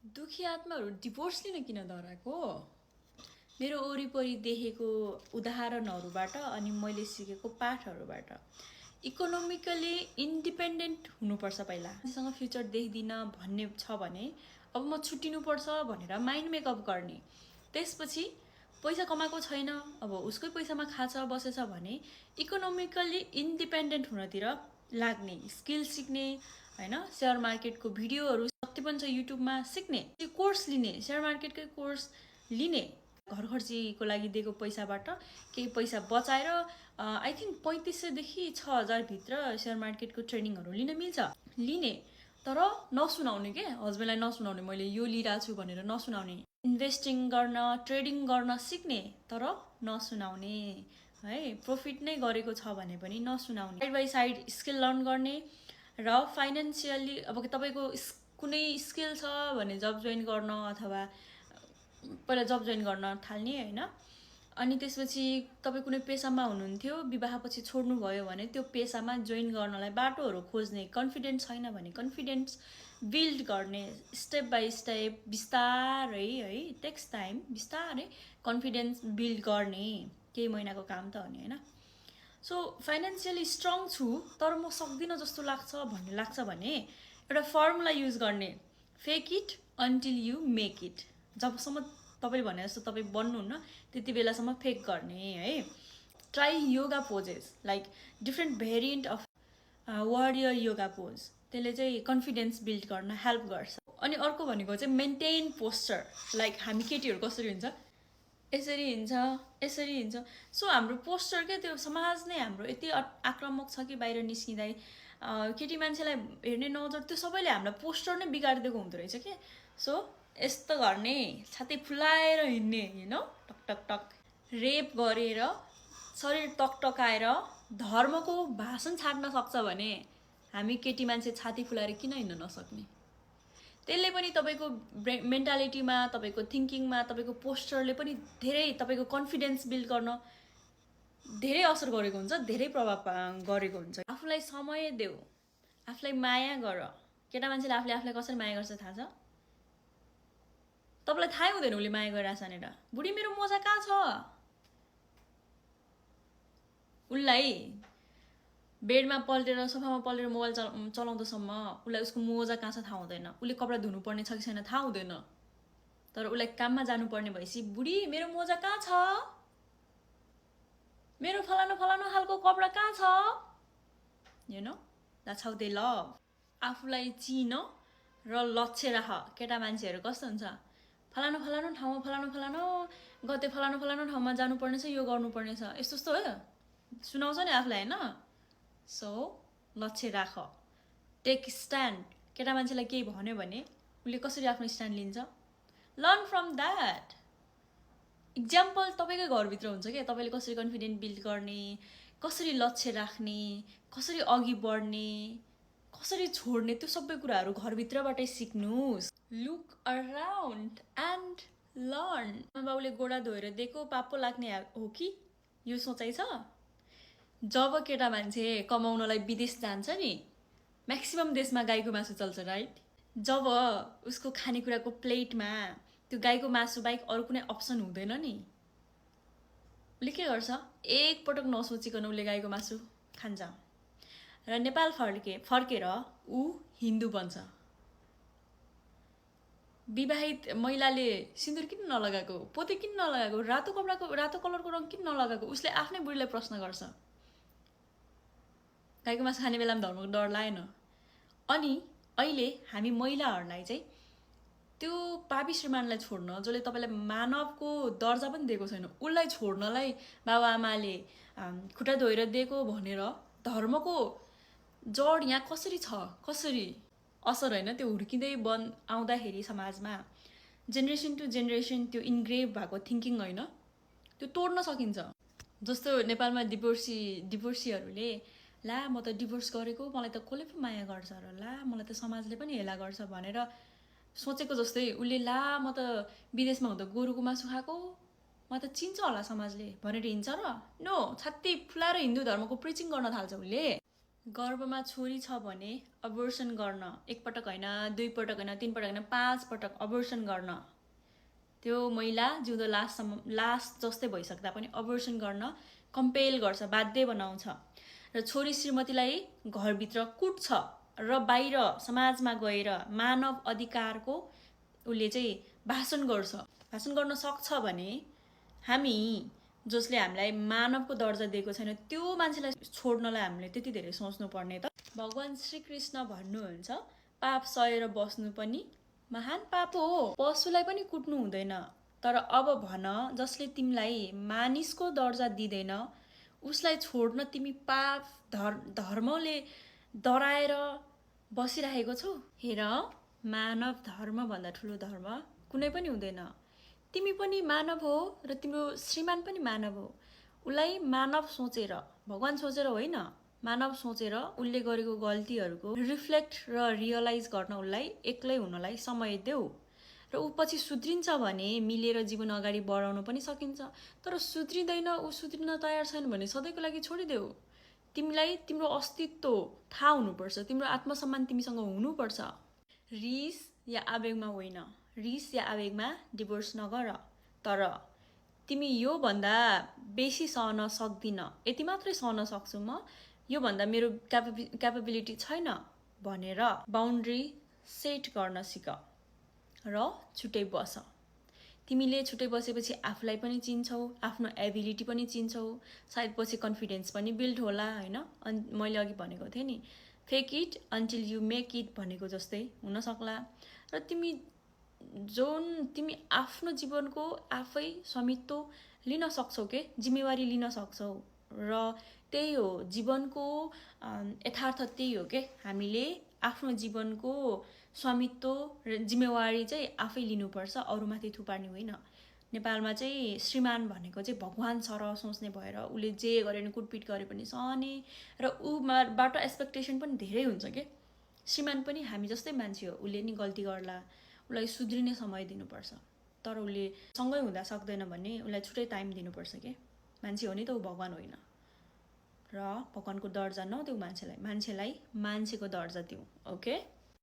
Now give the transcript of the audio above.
दुखी आत्माहरू डिभोर्स लिन किन डराएको? मेरो वरिपरि देखेको उदाहरणहरूबाट अनि मैले सिकेको पाठहरूबाट इकोनोमिकली इन्डिपेन्डेन्ट हुनुपर्छ। पहिला सँग फ्युचर देख्दिनँ भन्ने छ भने अब म छुट्टिनुपर्छ भनेर माइन्ड मेकअप गर्ने। त्यसपछि पैसा कमाएको छैन, अब उसकै पैसामा खाछ बसेछ भने इकोनोमिकली इन्डिपेन्डेन्ट हुनतिर लाग्ने, स्किल सिक्ने हैन, शेयर मार्केटको भिडियोहरू जति पनि छ युट्युबमा सिक्ने, कोर्स लिने, शेयर मार्केटकै कोर्स लिने, घर खर्चीको लागि दिएको पैसाबाट केही पैसा बचाएर आई थिंक 3500 देखि 6000 भित्र शेयर मार्केटको ट्रेनिङहरू लिन मिल्छ। लिने तर नसुनाउने के, हस्बेन्डलाई नसुनाउने, मैले यो लिइरहेको छु भनेर नसुनाउने। इन्भेस्टिङ गर्न, ट्रेडिङ गर्न सिक्ने तर नसुनाउने है। प्रॉफिट नै गरेको छ भने पनि नसुनाउने। Side by side skill learn गर्ने र फाइनान्शियली अब तपाईको कुनै स्किल छ भने जब जोइन गर्न अथवा पहिला जब जोइन गर्न थाल्ने हैन। अनि त्यसपछि तपाई कुनै पेशामा हुनुहुन्थ्यो, विवाहपछि छोड्नु भयो भने त्यो पेशामा जोइन गर्नलाई बाटोहरू खोज्ने, कन्फिडेन्स छैन भने कन्फिडेन्स बिल्ड गर्ने, स्टेप बाइ स्टेप बिस्तारै है, टेक्स टाइम, बिस्तारै कन्फिडेन्स बिल्ड गर्ने। केही महिनाको काम त हो नि हैन। सो फाइनान्शियली स्ट्रङ छु तर म सक्दिन जस्तो लाग्छ भने एउटा फर्मुला युज गर्ने, fake it until you make it. जबसम्म तपाईले भने जस्तो तपाई बन्नुहुन्न त्यति बेलासम्म फेक गर्ने है। Try yoga poses, like different variant of warrior yoga pose, त्यसले चाहिँ कन्फिडेन्स बिल्ड गर्न हेल्प गर्छ। अनि अर्को भनेको चाहिँ मेन्टेन पोस्चर, लाइक हामी केटीहरू कसरी हुन्छ, यसरी हिँड्छ, यसरी हिँड्छ। सो हाम्रो पोस्चर के, त्यो समाज नै हाम्रो यति आक्रामक छ कि बाहिर निस्किँदै केटी मान्छेलाई हेर्ने नजर, त्यो सबैले हाम्रो पोस्चर नै बिगारिदिएको हुँदो रहेछ के। सो यस्तो गर्ने, छाती फुलाएर हिँड्ने, यु नो, टक टक टक, रेप गरेर शरीर टकटकाएर धर्मको भाषण छाड्न सक्छ भने हामी केटी मान्छे छाती फुलाएर किन हिँड्न नसक्ने? त्यसले पनि तपाईको मेन्टालिटीमा, तपाईको थिङ्किङमा, तपाईको पोस्चरले पनि धेरै तपाईको कन्फिडेन्स बिल्ड गर्न धेरै असर गरेको हुन्छ, धेरै प्रभाव गरेको हुन्छ। आफूलाई समय देऊ, आफूलाई माया गर। केटा मान्छेले आफूलाई कसरी माया गर्छ थाहा छ? तपाईलाई थाहै हुँदैन उले माया गरिरहेछ भनेर। बुढी मेरो मोजा कहाँ छ? उलाई बेडमा पल्टेर, सोफामा पल्टेर मोबाइल चलाउँदासम्म उलाई उसको मोजा कहाँ छ थाहा हुँदैन। उले कपडा धुनु पर्ने छ कि छैन थाहा हुँदैन। तर उलाई काममा जानुपर्ने भएपछि बुढी मेरो मोजा कहाँ छ? मेरो फलानु फलानु हालको कपडा कहाँ छ? You know, that's how they love. आफूलाई चिन र लक्ष्य राख। केटा मान्छेहरू कस्तो हुन्छ, फलानु फलानु ठाउँमा फलानु गते फलानु ठाउँमा जानुपर्ने छ, यो गर्नुपर्ने छ, यस्तो हो सुनाउँछ नि आफूलाई हैन। सो लक्ष्य राख, टेक स्ट्यान्ड। केटा मान्छेलाई केही भन्यो भने उले कसरी आफ्नो स्ट्यान्ड लिन्छ, लर्न फ्रम द्याट। इक्जाम्पल तपाईकै घरभित्र हुन्छ क्या, तपाईले कसरी कन्फिडेन्ट बिल्ड गर्ने, कसरी लक्ष्य राख्ने, कसरी अघि बढ्ने, कसरी छोड्ने, त्यो सबै कुराहरू घरभित्रबाटै सिक्नुस्। Look around and learn. बाबुले गोडा धोएर दिएको पाप पो लाग्ने हो कि, यो सोचाइ छ? जब केटा मान्छे कमाउनलाई विदेश जान्छ नि, म्याक्सिमम देशमा गाईको मासु चल्छ राइट। जब उसको खानेकुराको प्लेटमा त्यो गाईको मासु बाहेक अरू कुनै अप्सन हुँदैन नि, उसले के गर्छ, एक पटक नसोचिकन उसले गाईको मासु खान्छ। र नेपाल फर्केर ऊ हिन्दू बन्छ। विवाहित महिलाले सिन्दुर किन नलगाएको, पोते किन नलगाएको, रातो कलरको रङ किन नलगाएको, उसले आफ्नै बुढीलाई प्रश्न गर्छ। गाईको मासु खाने बेलामा धर्मको डर लागेन। अनि अहिले हामी महिलाहरूलाई चाहिँ त्यो पापी श्रीमानलाई छोड्न, जसले तपाईलाई मानवको दर्जा पनि दिएको छैन, उसलाई छोड्नलाई बाबुआमाले खुट्टा धोएर दिएको भनेर धर्मको जड यहाँ कसरी छ, कसरी असर होइन त्यो हुर्किँदै आउँदाखेरि समाजमा जेनेरेसन टु जेनेरेसन त्यो इन्ग्रेभ भएको थिङ्किङ होइन, त्यो तोड्न सकिन्छ। जस्तो नेपालमा डिभोर्सीहरूले ला म त डिभोर्स गरेको, मलाई त कसले पो माया गर्छ र, ला मलाई त समाजले पनि हेला गर्छ भनेर सोचेको जस्तै उसले ला म त विदेशमा हुँदा गोरुको मासु खाएको, म त चिन्छ होला समाजले भनेर हिँड्छ र? नो, छाती फुलाएर हिन्दू धर्मको प्रिचिङ गर्न थाल्छ उसले। गर्भमा छोरी छ भने अबोर्सन गर्न एकपटक होइन, 2 पटक होइन, 3 पटक होइन, 5 पटक अबोर्सन गर्न त्यो महिला जिउँदो लास्ट जस्तै भइसक्दा पनि अबोर्सन गर्न कम्पेल गर्छ, बाध्य बनाउँछ। र छोरी श्रीमतीलाई घरभित्र कुट्छ र बाहिर समाजमा गएर मानव अधिकारको उसले चाहिँ भाषण गर्छ। भाषण गर्न सक्छ भने हामी जसले हामीलाई मानवको दर्जा दिएको छैन त्यो मान्छेलाई छोड्नलाई हामीले त्यति धेरै सोच्नु पर्ने त? भगवान श्रीकृष्ण भन्नुहुन्छ पाप सहेर बस्नु पनि महान पाप हो। पशुलाई पनि कुट्नु हुँदैन। तर अब भन, जसले तिमीलाई मानिसको दर्जा दिँदैन उसलाई छोड्न तिमी पाप धर्मले डराएर बसिरहेको छौ। हेर, मानव धर्मभन्दा ठुलो धर्म कुनै पनि हुँदैन। तिमी पनि मानव हो र तिम्रो श्रीमान पनि मानव हो। उसलाई मानव सोचेर, भगवान सोचेर होइन, मानव सोचेर उसले गरेको गल्तीहरूको रिफ्लेक्ट र रियलाइज गर्न उसलाई एक्लै हुनलाई समय देऊ। र ऊ पछि सुध्रिन्छ भने मिलेर जीवन अगाडि बढाउन पनि सकिन्छ। तर सुध्रिँदैन, ऊ सुध्रिन तयार छैन भने सधैँको लागि छोडिदेऊ। तिमीलाई तिम्रो अस्तित्व थाहा हुनुपर्छ, तिम्रो आत्मसम्मान तिमीसँग हुनुपर्छ। रिस या आवेगमा होइन, रिस या आवेगमा डिभोर्स नगर। तर तिमी यो भन्दा बेसी सहन सक्दिन, यति मात्रै सहन सक्छु म, यो भन्दा मेरो क्यापेबिलिटी छैन भनेर बाउन्ड्री सेट गर्न सिक र छुट्टै बस। तिमीले छुट्टै बसेपछि आफूलाई पनि चिन्छौ, आफ्नो एबिलिटी पनि चिन्छौ, सायद पछि कन्फिडेन्स पनि बिल्ड होला होइन। मैले अघि भनेको थिएँ नि, fake it until you make it भनेको जस्तै हुन सक्ला। र तिमी आफ्नो जीवनको आफै स्वामित्व लिन सक्छौ के, जिम्मेवारी लिन सक्छौ। र त्यही हो जीवनको यथार्थ, त्यही हो के, हामीले आफ्नो जीवनको स्वामित्व र जिम्मेवारी चाहिँ आफै लिनुपर्छ, अरूमाथि थुपार्ने होइन। नेपालमा चाहिँ श्रीमान भनेको चाहिँ भगवान सरह सोच्ने भएर उसले जे गरे पनि, कुटपिट गरे पनि सहने, र ऊबाट एक्सपेक्टेसन पनि धेरै हुन्छ के। श्रीमान पनि हामी जस्तै मान्छे हो, उसले नि गल्ती गर्ला, उसलाई सुध्रिने समय दिनुपर्छ। तर उसले सँगै हुँदा सक्दैन भने उसलाई छुट्टै टाइम दिनुपर्छ के। मान्छे हो नि त, ऊ भगवान होइन। र भगवानको दर्जा नदेऊ मान्छेलाई, मान्छेलाई मान्छेको दर्जा दिऊ। ओके।